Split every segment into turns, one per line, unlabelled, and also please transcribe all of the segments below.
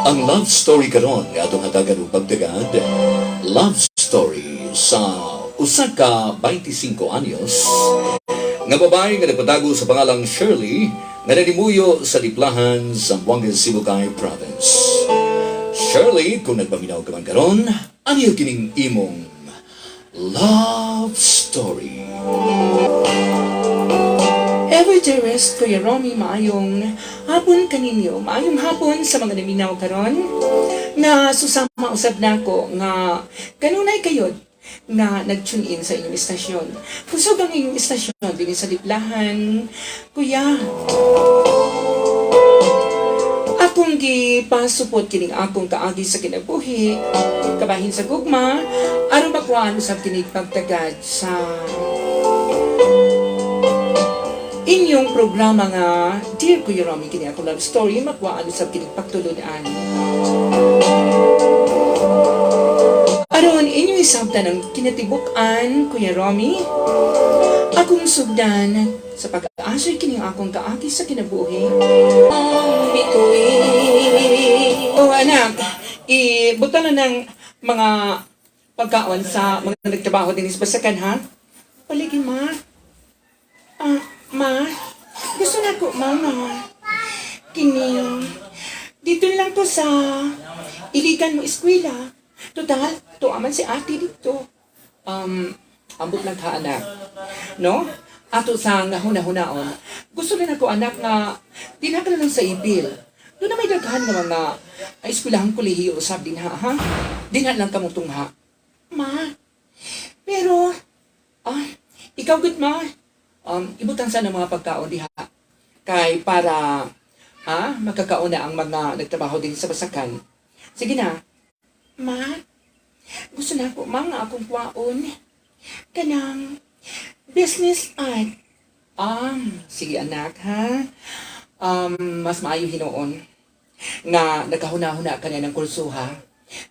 Ang love story karon nga atong hatagan og pagtagad, love story sa usa ka 25 anyos nga babae nga nagpatago sa pangalang Shirley nga nanimuyo sa Diplahan, Zamboanga Sibugay Province. Shirley, kung nagpaminaw ka man karon, ano kining imong love story?
Ever dearest Kuya Romy, maayong hapon kaninyo. Maayong hapon sa mga naminaw karon nga susama usab nako nga kanunay kayod nga nag-tune in sa inyong istasyon. Kusog ang inyong istasyon dinhi sa Diplahan, Kuya. Akong gipasupot kining akong kaagi sa kinabuhi, kabahin sa gugma, aron makuhaan usab kinig pagtagad sa inyong programa nga Dear Kuya Romy, kini akong love story, makuhaan usab kinig pagtulun-an. Aron inyong isabtan ang kinatibuk-an, Kuya Romy, akong sugdan sa pag-asoy kining akong kaagi sa kinabuhi. Oh anak, ibutan na ng mga pagkaon sa mga nagtrabaho din sa basakan, ha? Paligi, ma. Ah, ma, gusto na ko, ma, nga. Kini, dito na lang ko sa Iligan mo eskwela. Total, tuaman si ate dito. Ambot lang ka, anak. No? Ato sa nga huna-hunaon. Gusto na nako, anak, nga dinha ka na lang sa Ipil. Doon na may daghan nga mga ay, eskwelahang kolehiyo usab dinha, ha? Dinha lang ka tungha. Ma, pero, ikaw gud, ma. Ibutan sa ng mga pagkaon diha. Kay para, ha, makakaon na ang mga nagtrabaho din sa basakan. Sige na. Ma, gusto na ako, ma, nga akong kwaon. Kanang business art. Sige anak, ha? Mas maayo hinuon nga nagkahuna-huna ka na ng kurso, ha?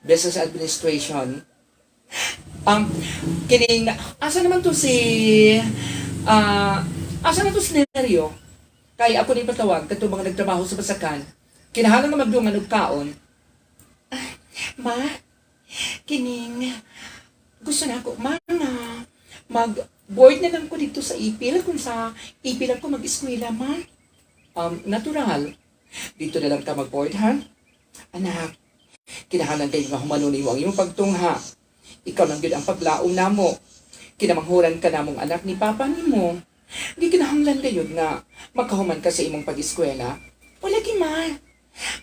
Business administration. Kining, asa naman to si, asa na to si Nerio? Kay ako ni patawag, katong mga nagtrabaho sa basakan. Kinahanglan nga magdungan og kaon. Ah, ma, kining, gusto na ako, ma, nga mag-board na lang ko dito sa Ipil kung sa Ipil ako mag-eskwela, ma. Natural. Dito na lang ka mag-board, ha? Anak, kinahanglan kayo nga humano nimo ang imong pagtungha. Ikaw lang gyud ang paglaom namo. Kinamanghuran ka namong anak ni papa nimo. Di kinahanglan gayud nga makahuman ka sa imong pag-eskwela. Wala gi, ma.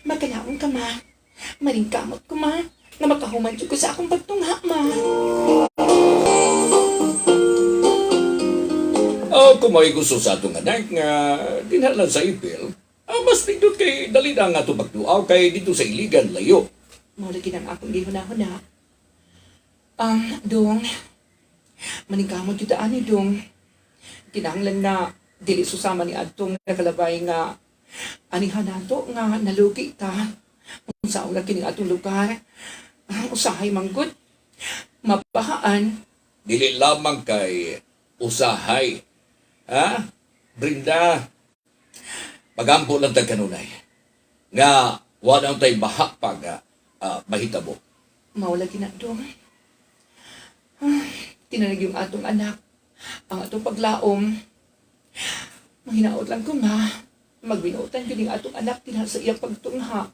Magkalaon ka, ma. Maringkamot ko, ma, nga makahuman jud ko sa akong pagtungha, ma.
Oh, kung may gusto sa atong anak nga dinha lang sa Ipil, mas pindot kay dali na nga atong pagduaw kay dito sa Iligan layo.
Mao lagi nang akong gihuna-huna. Dong, maningkamot jud ani, dong. Kinahanglan na dili susama ni adtong nakalabay nga anihan nato nga nalugi ta. Unsaon na kining atong lugar? Usahay manggod. Mabahaan.
Dili lamang kay usahay. Ha? Brinda, pagampo lang tag kanunay. Nga wala tay baha pag mahitabo.
Mao lagi na, dong. Tinalag yung atong anak, ang atong paglaom. Mahinaot lang ko nga, magbinuotan yun yung atong anak dinha sa iyang pagtungha.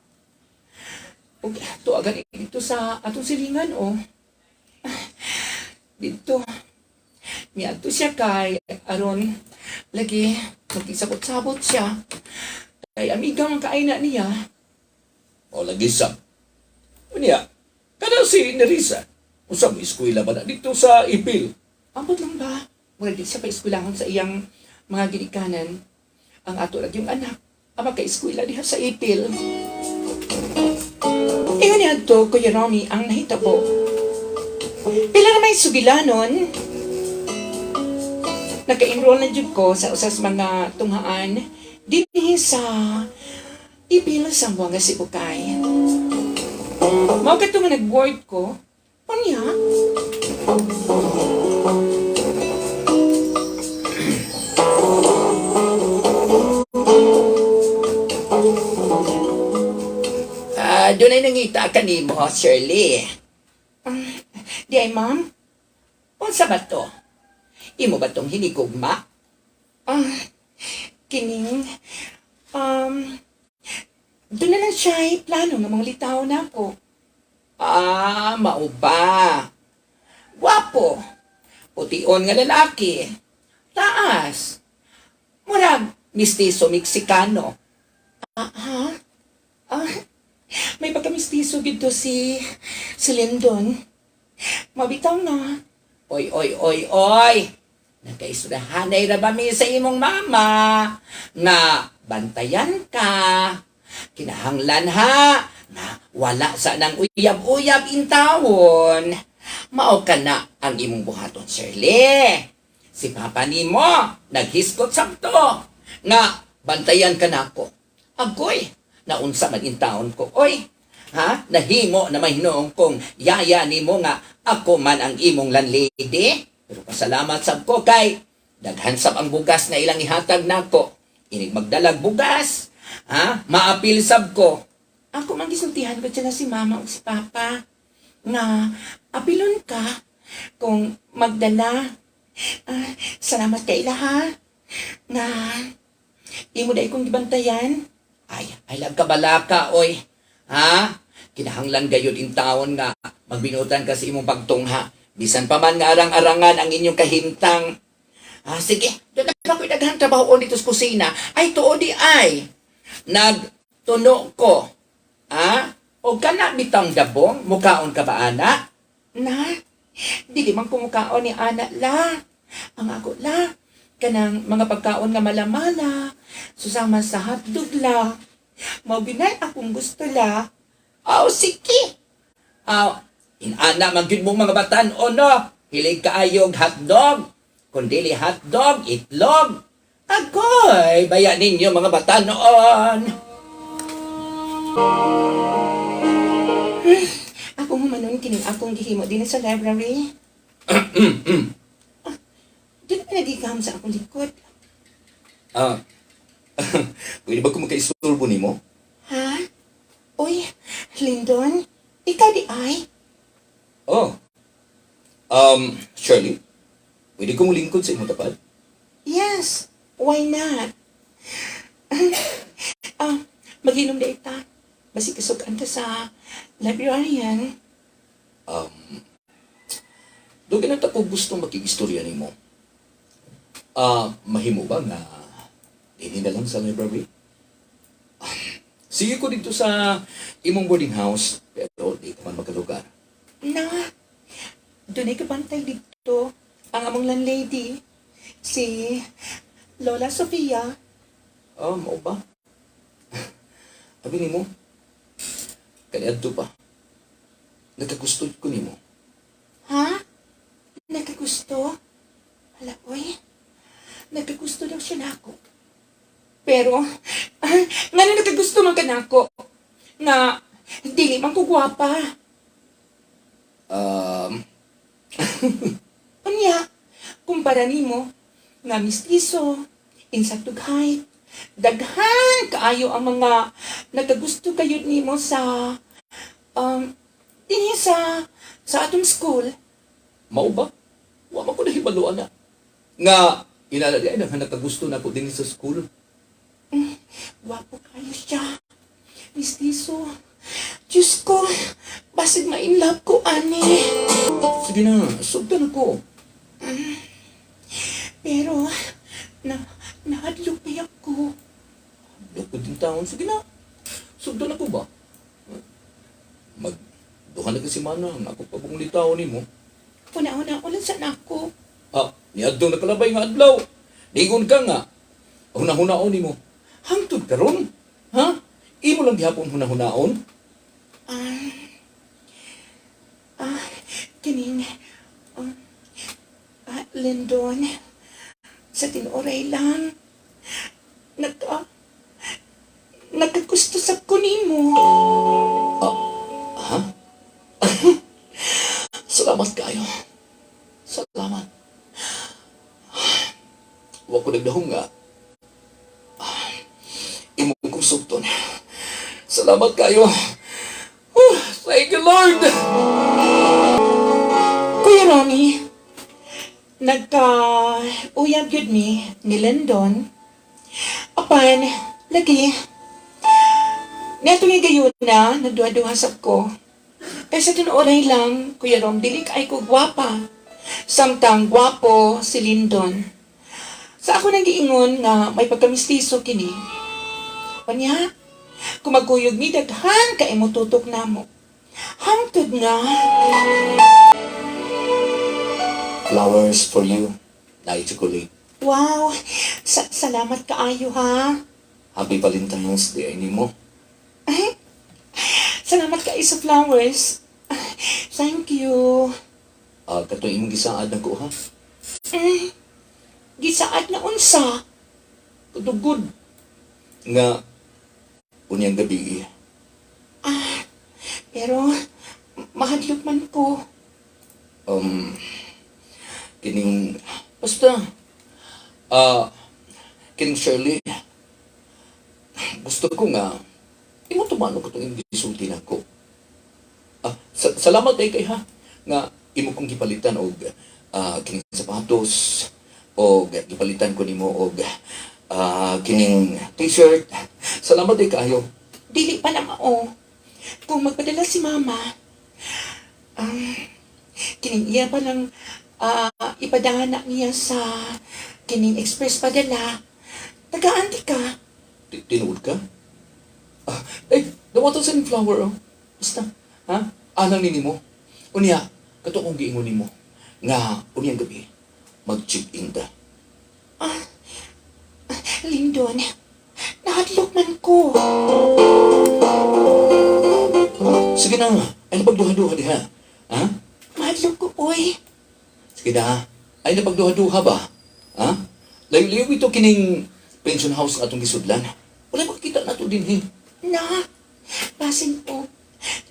Ug tuagan dito sa atong silingan, oh. Dito. Miadto siya kay aron lagi magkisabot-sabot siya. Kay amiga man kaay na niya.
O lagi sa. Unya, kada si Nerissa, unsa mo eskwela ba na dito sa Ipil?
Ambot lang ba? Wala di siya paeskwelahon sa iyang mga ginikanan. Ang ato lang yung anak, ang magka-eskwela diha sa Ipil. Ingon niya to, Kuya Romy, ang nahitabo. Pila na may sugilanon, naka-enroll na jud ko sa usas mga tunghaan dinhi sa Ipil sa Zamboanga Sibugay. Mao kadto nga nag-board ko, unya, Dunay nangita kanimo, Shirley. Di ay, ma'am? Unsa ba to? Imo ba tong hinigugma? Kining, doon na lang siya ay plano nga mga litaw na ako. Ah, mao ba? Gwapo. Pution nga lalaki. Taas. Murag, mistiso Mexicano. Ah, ha? Ah, may pagka-mistiso gid to si Lyndon. Mabitaw na. Oy, oy, oy, oy. Nagkaisurahanay ra ba mi sa imong mama nga bantayan ka? Kinahanglan ha na wala sa nang uyab-uyab intawon. Mao ka na ang imong buhaton, Shirley. Si papa nimo naghisgot sabto nga bantayan ka nako. Agoy, naunsa man intawon ko, oy. Ha? Nahimo na mahinuong kong yaya nimo nga ako man ang imong landlady. Pero pasalamat sab ko kay daghan sab ang bugas na ilang ihatag nako. Inig magdalag bugas. Ha? Maapil sab ko. Ako man gisultihan ko sila si mama ug si papa nga apilon ka kung magdala. Ah, salamat kay ila ha. Nga imo dai kong gibantayan. Ay, ay lag ka balaka oy. Ha? Kinahanglan gayud in taon nga magbinutan ka sa imong pagtungha. Bisan pa man nga arang-arangan ang inyong kahimtang. Ah, sige, doon na ako'y daghang trabaho dito sa kusina. Ay, tuo di ay. Nagtuno ko. Ah? O kana bitang dabong, mukaon ka ba, ana? Na, dili man ko mukaon ni ana la. Ang ako la, kanang mga pagkaon nga malamala, susama sa hotdog la. Mao binay akong gusto la. Aw, sige. Aw, inana man gyud mong mga batan o no. Hilig kaayog hotdog. Kung dili hotdog, itlog. Agoy, baya ninyo mga batanon. Ako humanon kining akong gihimo din sa library. Ah, doon na nagigam sa akong likod.
Ah, pwede ba ko makaistorbo nimo?
Ha? Uy, Lyndon, ikaw di ay?
Oh. Shirley, pwede ko mulingkod sa imong tapad?
Yes, why not? Ah, maginom na ita. Basi kasugan ka sa librarian.
Doon ganun ko gusto makigistorya nimo. Ah, mahimo ba nga dini na lang sa library? Ah, sige ko dito sa imong boarding house, pero di ka man makalugar.
Na, doon ay kabantay dito ang among landlady, si Lola Sofia.
Ah, mao ba? Abi nimo, kaniadto pa. Nagkagusto ko nimo.
Ha? Nagkagusto? Hala, oy. Nagkagusto daw siya nako. Pero, nga na nagkagusto man ka nako. Nga, dili man ko gwapa. Unya, kumpara nimo, nga mistiso, insaktog height, daghan kaayo ang mga nagkagusto kayod nimo sa dinhi sa atong school.
Mao ba? Wa man ko nahibaluan na. Nga, inala di ay nagkagusto na ko din sa school.
Wapo kayo siya. Mistiso. Diyos ko, basig ma-in love ko, ani.
Sige na, sugdan ako.
Pero, nahadlok pa ako.
Lukod din taon. Sige na. Sugdan ako ba? Mag, duha na kasi manang. Ako pa buong litaw nimo.
Una-una, ulan sa nako.
Ah, niadto na kalabay nga adlaw. Ligon ka nga. Huna-hunaon nimo. Hangtod karon. Ha? Imo lang gihapon huna-hunaon.
Ah, kining, Lindon, sa tinuoray lang, nagkagusto sa nimo.
Ha? Salamat kayo. Salamat. Wa ko nagdahom nga. Ah, imo kong sugton. Salamat kayo. Oh, thank you, Lord!
Kuya Romy, nagka uyab yun ni Lindon. Apan, lagi, Neto nga gayon na, nagduha-duha sab ko. Kaysa tinuoray lang, Kuya Rom, dili ay ko gwapa. Samtang gwapo si Lindon. Sa ako nang giingon nga may pagkamistiso kini. Panya, kung magkuyog ni daghan ka imo tutok namo. Hangtod nga.
Flowers for you. Naay chocolate.
Wow, salamat kaayo ha.
Happy Valentine's Day nimo.
Salamat kaayo sa flowers. Thank you.
Ah, katong imong gisaad na ko ha.
Gisaad na unsa.
Kadugod. Nga unyang gabi.
Ah, pero mahadlok man ko.
Kining basta kining Shirley, gusto ko nga imo tumano ko itong gisulti nako. Salamat ay kay ha nga imo kong gipalitan og kining sapatos og gipalitan ko nimo og kining t-shirt. Salamat ay kaayo.
Dili pa na mao. Kung magpadala si mama, kining iya pa lang ipadana niya sa kining express padala. Tagaan di ka.
Tinuod ka? Eh, dawatan sa ning flower, oh. Basta, ha? Alang ni nimo. Unya, kato kong giingon nimo nga unyang gabi, mag-check-in ta.
Lindon, nahadlok man ko.
Sige na, ay napagduha-duha diha. Ha?
Mahadlok ko, oy.
Sige na, ay napagduha-duha ba? Ha? Layo-layo ito kining pension house nga atong gisudlan. Wala makikita na to din, he.
Na, basin po.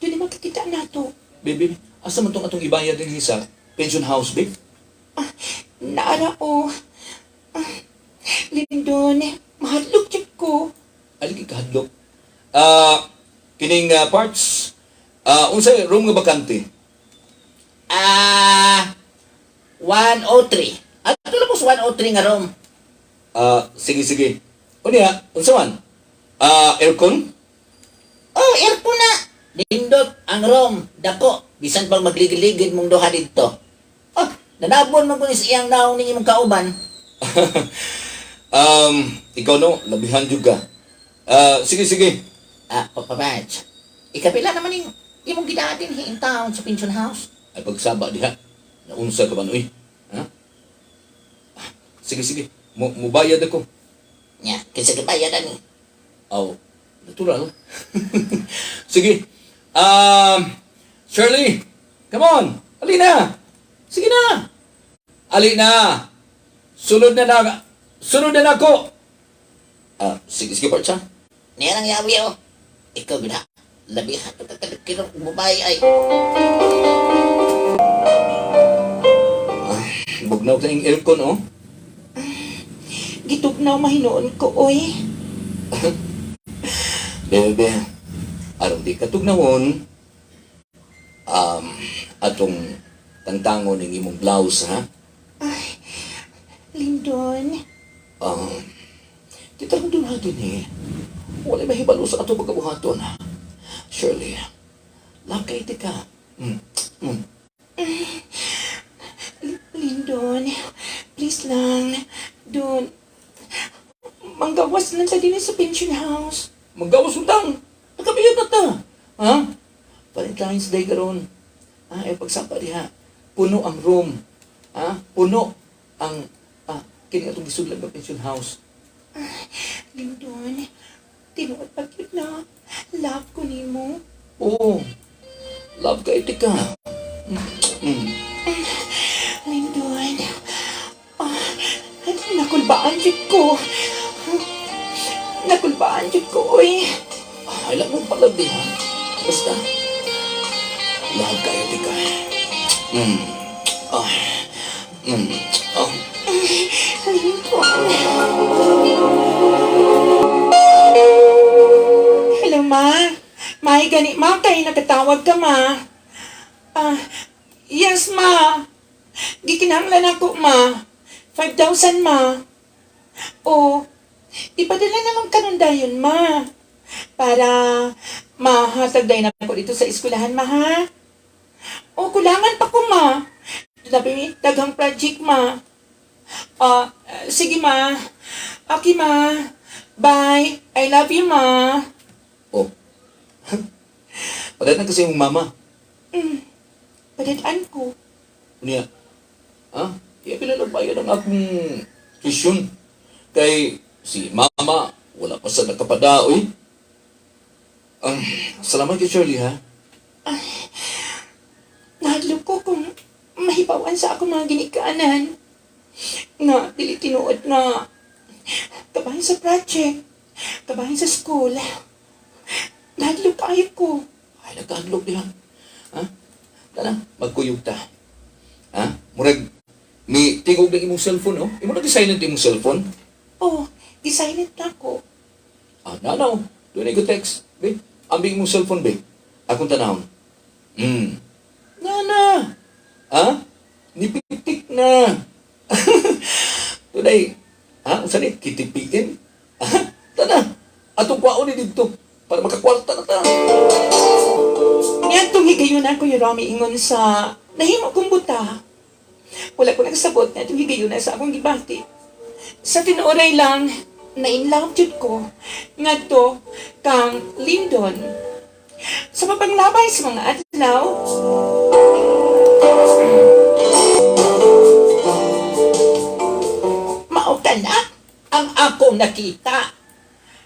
Doon na makikita na to.
Baby, asa man tong atong ibayad din sa pension house, babe?
Ah, naara o. Ah, Lindon, mahadlok jud ko.
Aligi kahadlok. Kining parts, unsay room nga bakante?
103. Ato lang po sa 103 nga room.
Sige sige. Unya, unsa man? Aircon?
Oh, aircon na. Nindot ang room. Dako. Bisan pag magligid-ligid mong duha didto. Oh, nanabon man ko ni sa iyang naong ning imong kauban.
Ikaw no, labihan jud ka. Sige sige.
Papa Patch. Ikapila naman ning imong gidaatin hi in town sa pension house.
Ay pagsaba diha. Naunsa ka man uy. Ha? Sige sige. Mubayad ako.
Nya, kinsa gibayad ani?
Aw, natural. Sige. Shirley, come on. Alina. Sige na. Alina. Sulod na na. Sulod na nako. Sige sige parts ha.
Niya lang yawi oh. Ikaw gud ha. Labihan to kakadikirong babae ay.
Bugnaw ka yung aircon oh.
Gitugnaw mahinoon ko, oy.
Bebe, aron di katugnawon, atong tangtangon ng imong blouse, ha?
Ay, Lindon,
Di tarong doon natin eh. Wala mahibalo sa ato pagkabuhaton. Shirley, lakay ti ka.
Lindon, please lang. Doon. Manggawas lang sa din sa pension house.
Maggawas utang. Nakabiyag na ta. Ha? Valentine's Day karon. Ha? Eh, pagsapa diha. Puno ang room. Ha? Puno ang kini atong gisudlan nga pension house.
Lindon, tinuod pa gyud na. Love ko nimo.
Oo. Love kay ti ka.
Lindon, nakulbaan jud ko. Nakulbaan jud ko, oy.
Ay, alam mo pala di ha. Basta, love kayo ti ka. Ah. Ah.
Lindon. Hello, ma. May gani ma, kay nakatawag ka ma. Ah, yes ma. Gikinahanglan ako ma. 5,000 ma. O, ipadala na lang kanon dayon ma. Para mahatag dayon ako dito sa eskwelahan ma ha. O, kulangan pa ko ma. Labi, daghang project ma. Ah, sige ma. Okay ma. Bye. I love you ma.
Oh. Padatan kasi yung mama.
Padadaan ko.
Niya. Ha? Iya pila lang bayad ang akong tuition. Kay si mama, wala pa sa nakapada, oy. Salamat kay Shirley, ha?
Nahadlok ko kung mahibawan sa akong mga ginikanan. Nga, dili tinuod nga. Kabahin sa project. Kabahin sa school. Nahadlok kayo ko.
Ay, nagkahadlok diha. Ha? Tara, magkuyog ta. Ha? Murag, may tingog ng imong cellphone, oh. Imo na silent imong cellphone.
Oh, gisilent na ko.
Ah, na, na, oh. Doon ay ko text. Be, ambing imong cellphone, be. Akong tanahon. Na, na. Ha? Nipitik na. Tunay, ha? Unsa ni? Kitipiin? Ha? Tana. Atong kwaon ni didto para makakwarta na ta.
Niadtong higayon ako yung Romy ingon sa nahimo kong buta. Wala ko nagsabot na itong higayon sa akong gibati. Sa tinuoray lang, na in love jud ko ngadto kang Lindon. Sa mapanglabay sa mga adlaw,
Mao ka na ang akong nakita.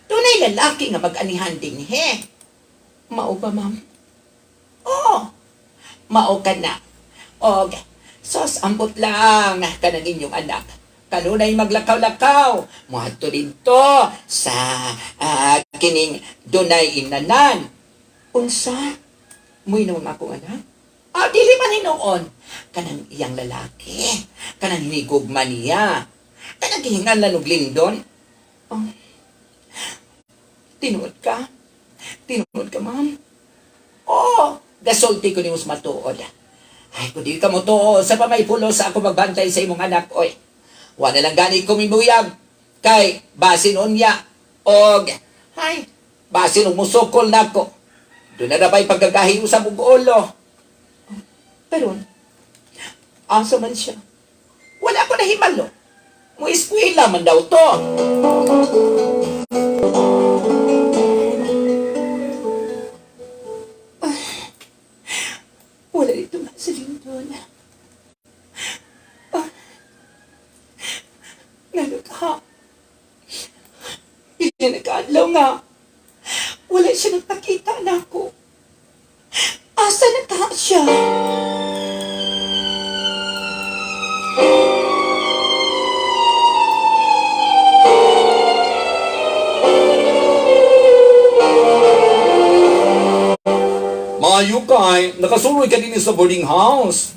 Dunay lalaki nga mag-anihan dinhi.
Mao ba, ma'am?
Oo. Mao ka na. Og, sos ambot lang kanang inyong anak. Kanunay maglakaw-lakaw. Muadto didto sa kining dunay inanan.
Unsa? Muinom akong anak?
Ah, dili man hinuon. Kanang iyang lalaki. Kanang hinigugma niya. Kanang gihinganlan og lindon.
Oh. Tinuod ka? Tinuod ka, ma'am?
Oo, gasulti ko nimo sa matuod. Ay, kung di ka mo tuo, sa pa may pulo sa ako magbantay sa imong anak, oy. Wala lang gani ko mibuyag. Kay, basin unya, og, ay, basin og musukol nako. Doon na ba'y pagkagahi usab og ulo.
Pero, asa man siya?
Wala ko nahibalo. Mo eskwela man daw to.
Wala dito nga si Lindon. Ah, ngano ka? Hindi nagkaadlaw nga. Wala siya nagpakita na ako. Asa na ka siya?
Maayo kay, nakasuroy ka din sa boarding house.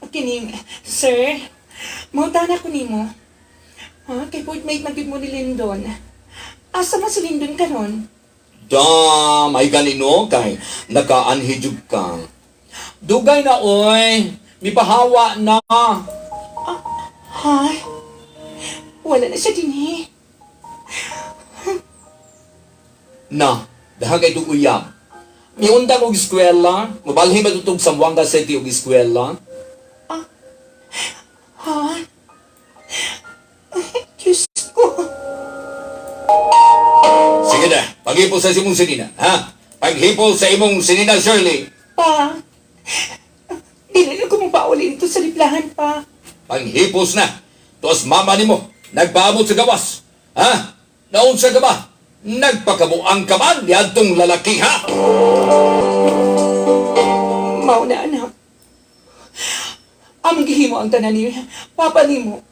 Kining, sir, mauta na ko nimo. Ha, kay boardmate man gud mo ni Lindon. Asa man si Lindon karon?
Dam, ay ganino kay nakaanhi jud ka. Dugay na oy, mipahawa na.
Ha? Wala na siya dinhi.
Na, dahang kay uyab. Miundang og eskwela, mobalhin ba tutog Zamboanga City og eskwela?
Ha? Ay, Diyos ko.
Sige na, paghipol sa imong sinina, ha? Paghipol sa imong sinina, Shirley.
Pa, dili na ko mapauli dito sa liplahan pa.
Panghipos na. Tuas mama nimo, nagpaabot sa gawas. Ha? Naunsa ka ba? Nagpakabuang ka man niadtong lalaki, ha?
Mao na, anak. Among gihimo ang tanan ni Papa nimo.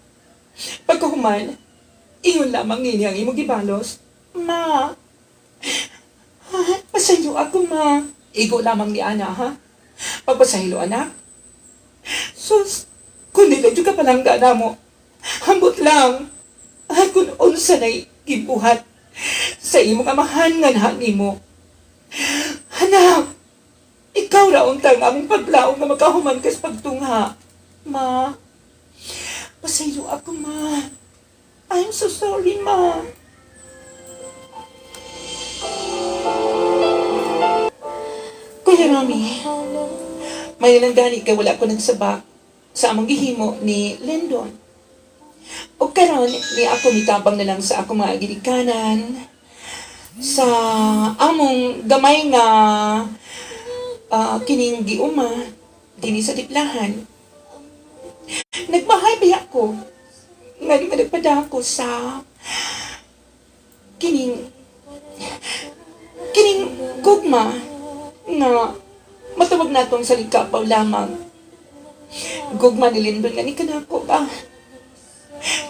Pagkahuman, ingon lamang nini ang imong gibalos. Ma, ha, pasaylo ako, ma. Igo lamang ni Ana, ha? Pagpasaylo, anak. Sus, kung nila ka palangga na mo, hambot lang. Ay, kung unsa na'y gibuhat sa imong amahan nga nimo. Anak, ikaw ra unta ang among paglaom nga makahuman kas pagtungha. Ma, pasaylo ako, ma. I'm so sorry, ma. Kuya Romy, may lang gani kay wala ko nagsabak sa among gihimo ni Lyndon. O karon ni ako mitabang na lang sa akong mga ginikanan, sa among gamay nga kining giuma dinhi sa Diplahan. Nagbahay biya ko nga di nagpadako sa kining gugma nga matawag natong sa likapaw lamang. Gugma ni Lindon nga ni kanako ba?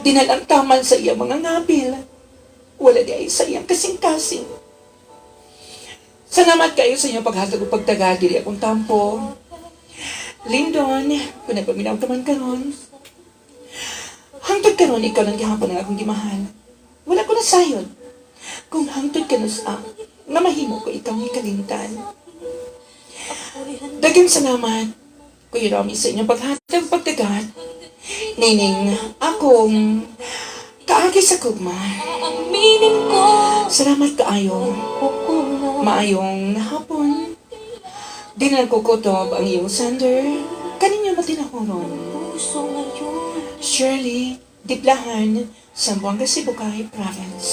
Dinalang taman sa iya mga ngabil. Wala di ay sa iyang kasing-kasing. Salamat kayo sa inyong paghatag ug pagtagal diri akong tampo. Lindon, kung nagpaminaw ka man karon, hangtod karon ikaw lang gihapon ang akong gimahal. Wala ko nasayod. Kung hangtod ka sa nga mahimo ko ikaw ikalimtan. Daghang salamat, Kuya Romy, sa inyong paghatag ug pagtagat. Nining akong kaagi sa gugma.
Aminin ko.
Salamat kaayo.
Kukulang.
Maayong hapon. Di na lang kukutob ang iyong sender. Kaninyo matinahuron.
Puso ngayon.
Shirley, Diplahan, Zamboanga Sibugay Province.